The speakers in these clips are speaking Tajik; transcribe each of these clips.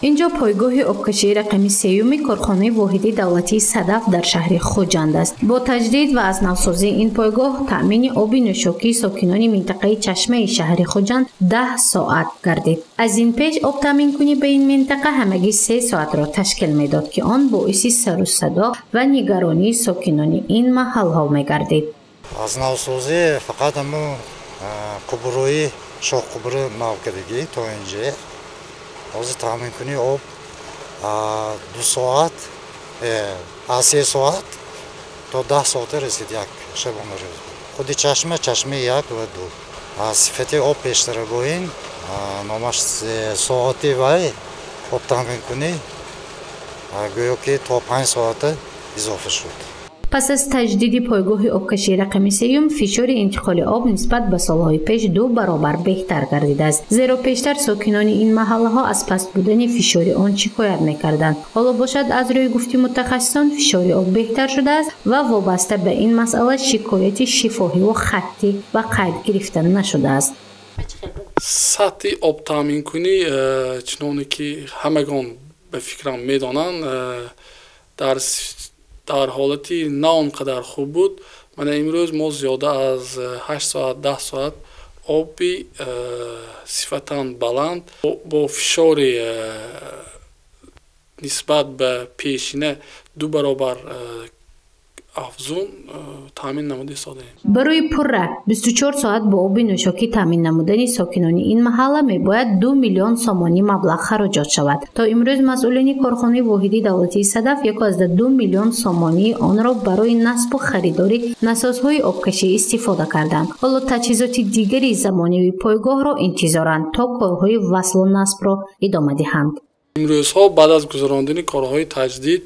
Инҷо пойгоҳи обкашии рақами сеюми корхонаи воҳиди давлатии «Садаф» дар шаҳри Хуҷанд аст. Бо таҷдид ва аз навсозии ин пойгоҳ таъмини оби нӯшокии сокинони минтақаи Чашмаи шаҳри Хуҷанд 10 соат гардид. Аз ин пеш обтаъминкунӣ ба ин минтақа ҳамагӣ 3 соатро ташкил медод, ки он боиси сару садо ва нигаронии сокинони ин маҳалҳо мегардид. Аз навсозӣ фақат ҳамун қубурои шоҳқубури нав кардагӣ. То инҷа ҳозир таъминкунии об 2 соат, аз 3 соат то 10 соата расид як шабонарӯз. Худи чашма, чашмаи як ва ду, сифати об пештара бо ин номаш соати вай об таъминкунӣ гӯё ки то 5 соата изофа шуд. Пас аз таҷдиди пойгоҳи обкашии рақами сеюм фишори интиқоли об нисбат ба солҳои пеш ду баробар беҳтар гардидааст, зеро пештар сокинони ин маҳаллаҳо аз паст будани фишори он шикоят мекарданд. Ҳоло бошад, аз рӯи гуфти мутахассисон, фишори об беҳтар шудааст ва вобаста ба ин масъала шикояти шифоҳиву хаттӣ ба қайд гирифта нашудааст. Сатҳи обтаъминкунӣ, чуноне ки ҳамагон ба фикрам медонанд, дар ҳолати на он қадар хуб буд. Мана имрӯз мо зиёда аз 8 соат, 10 соат оби сифатан баланд бо фишори нисбат ба пешина ду баробар афзун таъмин намуда истодаем. Барои пурра 24 соат бо оби нӯшокӣ таъмин намудани сокинони ин маҳалла мебояд 2 миллион сомонӣ маблағ хароҷот шавад. То имрӯз масъулини корхонаи воҳиди давлатии «Садаф» 1,2 миллион сомонии онро барои насбу харидори насосҳои обкашӣ истифода карданд. Ҳоло таҷҳизоти дигари замонавии пойгоҳро интизоранд, то корҳои васлу насбро идома диҳанд. Имрӯзҳо баъд аз гузарондани корҳои таҷдид,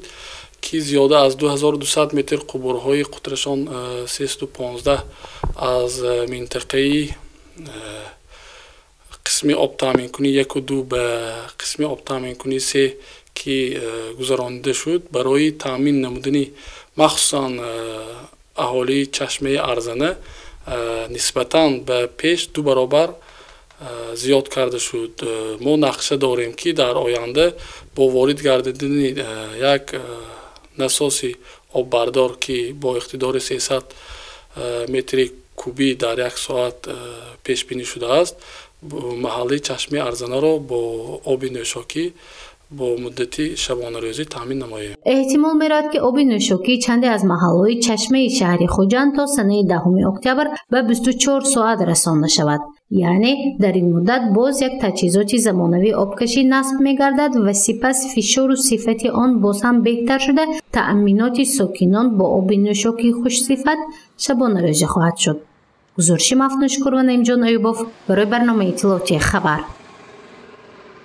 ки зиёда аз 2200 метр қубурҳои қутрашон 315 аз минтақаи қисми обтаъминкунӣ яку ду ба қисми обтаъминкунӣ се ки гузаронида шуд, барои таъмин намудани махсусан аҳолии Чашмаи Арзана нисбатан ба пеш ду баробар зиёд карда шуд. Мо нақша дорем, ки дар оянда бо ворид гардидани як насоси оббардор, ки бо иқтидори 300 метри кубӣ дар як соат пешбинӣ шудааст, маҳаллаи Чашмаи Арзанаро бо оби нӯшокӣ бо муддати шабонарӯзӣ таъмин намоем. Эҳтимол меравад, ки оби нӯшокии чанде аз маҳаллаҳои Чашмаи шаҳри Хуҷанд то санаи 10 октябр ба 24 соат расонда шавад. Яъне дар ин муддат боз як таҷҳизоти замонавии обкашӣ насб мегардад ва сипас фишору сифати он боз ҳам беҳтар шуда, таъминоти сокинон бо оби нӯшокии хушсифат шабонарӯзӣ хоҳад шуд. Гузориши Мафтуншукур ва Наимҷон Аюбов барои барномаи иттилоотии «Хабар».